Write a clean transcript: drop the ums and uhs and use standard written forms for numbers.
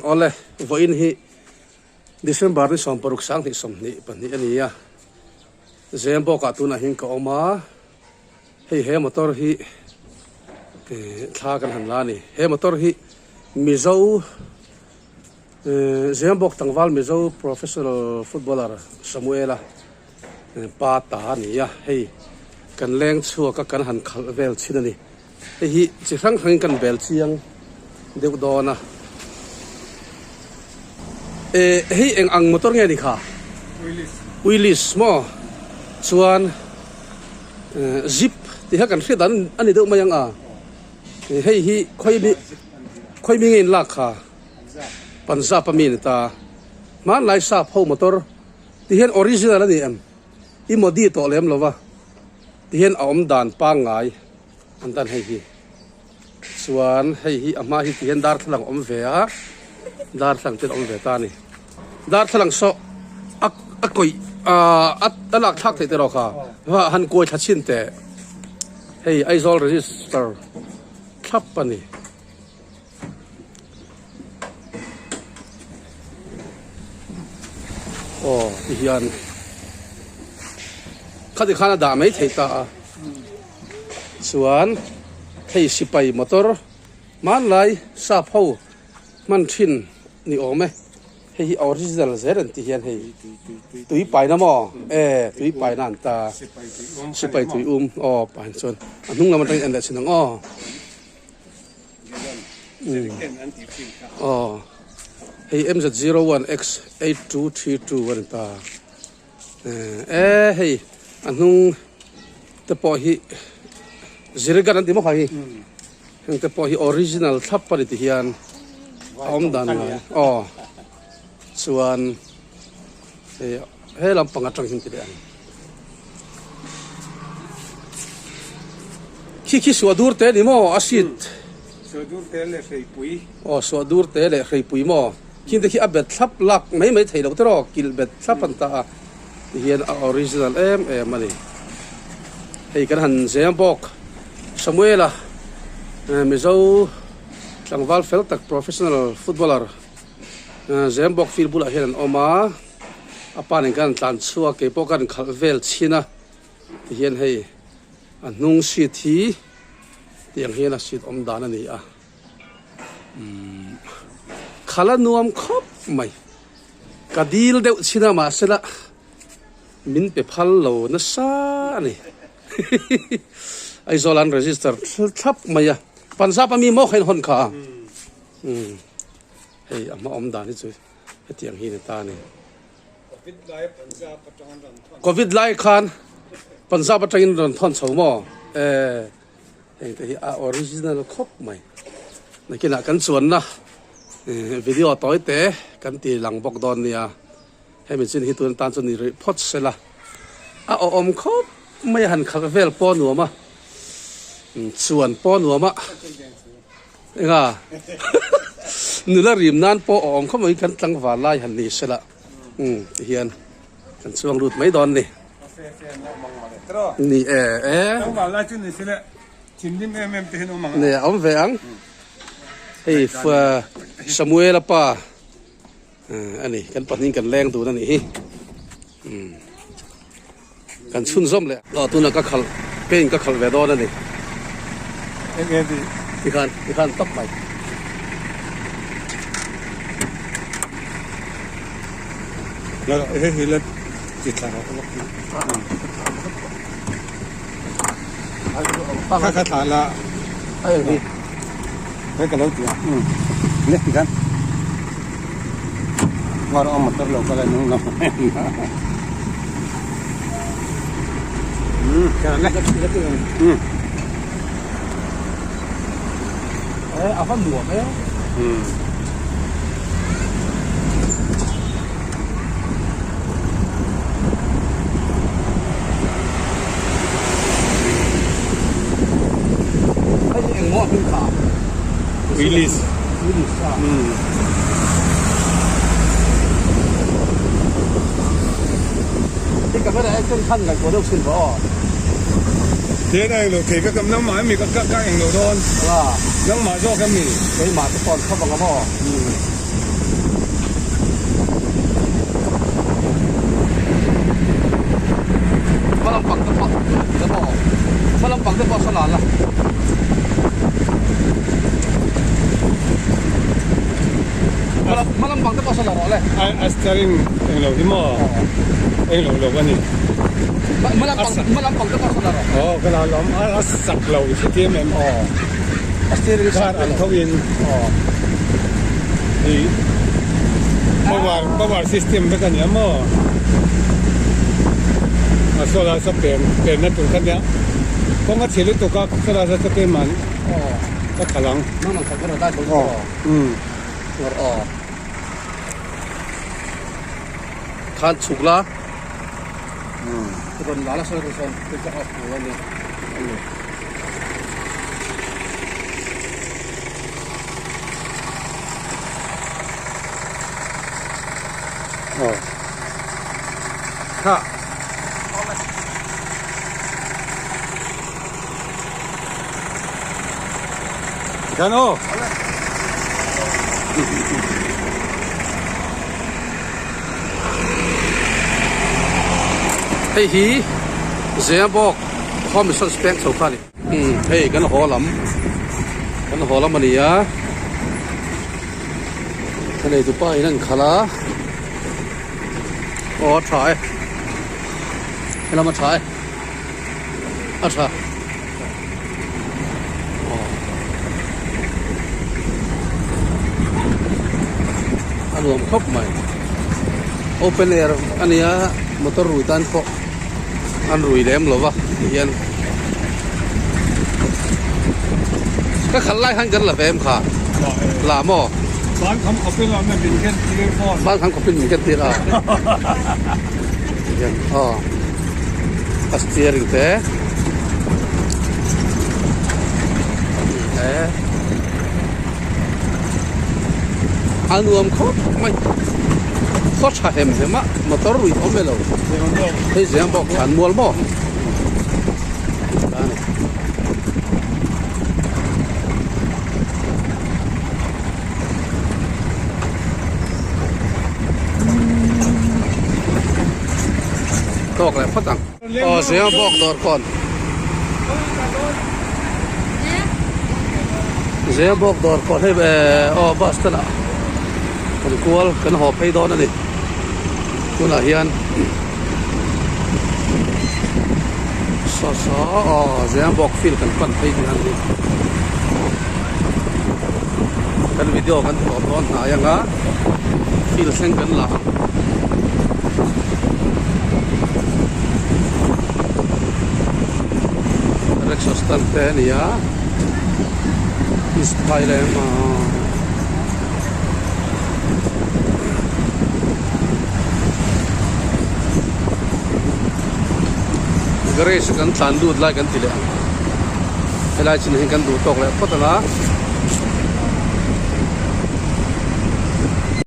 Awle, vawiin hi December ni 16 2022 a ni a, Zembawkah tunah hian ka awm a, hei he motor hi thla kan han la a ni. He motor hi Mizo Zembawk tlangval Mizo professional footballer Samuela pa ta a ni a, hei kan leng chhuak a kan han khalh vel chin a ni. Hei hi chi hrang hrangin kan bel chiang deuh dawn a. Eh hei eng ang motor nge ni kha? Willys. Willys maw? Chuan zip tih kha kan hriat dan a ni deuh mai ang a. Hei hi khawi mi khawi mi nge in lak kha? Punjab a mi ni ta. Hmanlai sap ho motor Ti hian original a ni em? I modi tawh lem lo va, ti hian a awm dan pangngai an tan hei hi. Chuan hei hi a hma hi ti hian darthlalang awm ve a, darthlalang te awm ve ta a ni. Darthlalang saw a a kawih a a lak thlak theih te rawh kha, va han kuai thla chhin teh. Hei Aizawl register thlap a ni. Aw ti hian khati khan a dah mai thei ta a chuan hei sipai motor hmanlai sap ho hman thin ni awm e hei hi original zel an tih hian hei tui paina maw e tui paina an ta sipai tui um aw pahin chuan a hnung lam atangin en leh chhin ang aw. Aw hei MZ01X8232 a ni ta e hei a hnung te pawh hi zirigan an ti maw kha hi heng te pawh hi original thlap a ni ti hian a awm dan ngai aw chuan hei he lampang atang hian ti leh ang. Khi khi suah dur te ni maw a seat. Suah dur te leh hreipui. Aw suah dur te leh hreipui maw. Khing te khi a bet thlap lak mai mai thei loh tiraw kilh bet thlap an ta a ti hian a original em em a ni. Hei kan han zeng bawk Samuela Mizo tlangval fel tak professional footballer zeng bawk field bulah hian an awm a. A pa nen khan an tlan chhuak kei pawh khan khalh vel chhin a tihian hei a hnung seat hi tiang hian a seat awm dan a ni a umm khalh a nuam khawp mai ka dil deuh chhin a mahsela min pe phal lo nasa a ni hihihi Aizawl an register thlap mai a Punjab ami maw kha in hawn kha a umm hei a hma awm dan hi chu. Hetiang hi ni ta a ni. Covid lai khan Punjab atangin rawn thawn chho maw? E heng te hi a original khawp mai. Nakinah kan chuanna video tawi te kan ti lang bawk dawn nia. Hemi chin hi tun atan chu ni rih phawt sela. A awhawm khawp mai a han khalh vel pawh nuam a, chuan pawh nuam a. Enga? Nula rim nan pawh a awm khawp mai kan tlangval lai han ni sela umm ti hian kan chuang lut mai dawn ni. Ni e e. Tlangval lai chu ni sela thinrim em em te hian awm ang a. Ni a awm ve ang. Hei Samuela pa a ni kan pahnih kan leng dun a nih hi. Umm kan chhunzawm leh aw tunah ka khalh paint ka khalh ve dawn a ni eng nge tih tikhan tikhan tawp mai la hei hi la ti thla rawh lawk kha kha thla la ai hi hei ka lo ti a le tikhan War a motor lo kal a nung lo A va nuam e. Hei hi engmaw a hming kha? Willis. Willis a. Hi camera action khan ngaihtuah deuh chhin rawh aw. Tian a englo thei vek a nangmah emi ka ka englo dawn. Aa. Nangmah zawk emi. Keimah te pawh an khawp ang a maw. Hma lam pang te pawh sawn la rawh le. A steering eng lo hi maw? Eng lo lo a ni. Hma lam pang hma lam pang te pawh sawn la rawh. Aw ka la lawm a sak lo i hrethiam em? Aw a steering sak lo. Car ang tho in. Aw. I power power system vek a nia maw? A solar sa pen pen na tur kha nia. Kawng a chhe lutuk a solar sa pen man. Aw. Ka khalh ang. Nang nang khalh ka rawh dai tho tawh. Umm. Tur aw. Khan chhuk la. Umm. Rawn la la sawi tur sawn thil chu off tur a ni. Aw. Kha. Tikhan aw. Hei hi Zehbawk Home Mission Peng chho kha a ni. Hei kan haw lam kan haw lam a ni a ka nei tupa in an khalh a aw a tha e helam a tha e. A tha. A nuam khawp mai. Open air a nia motor rui tan pawh an rui lem lo va tihian ka khalh lai khan kan la ve em kha la maw Ban kham khawpin awm e min ken tir phone. Ban kham khawpin min ken tir a. Tihian aw a steering te e a nuam khawp mai khaw tha hem hem a motor rui awm e lo hei zeng bawk thlan mual maw ta ni. Tawk leh phawt ang. Aw zinga bawk dawr kawn. Zinga bawk dawr kawn hei eh aw bus stand ah kan kual kan haw phei dawn a ni. Tunah hian saw saw aw zinga bawk field kan pan phei tih a ni. Kan video kan tawp dawn hnai anga field thleng kan la ang. Rickshaw stand te a ni a inspire ema garage kan tlan lut lai kan ti leh ang helai chin ah hian kan duh tawk leh phawt ang a.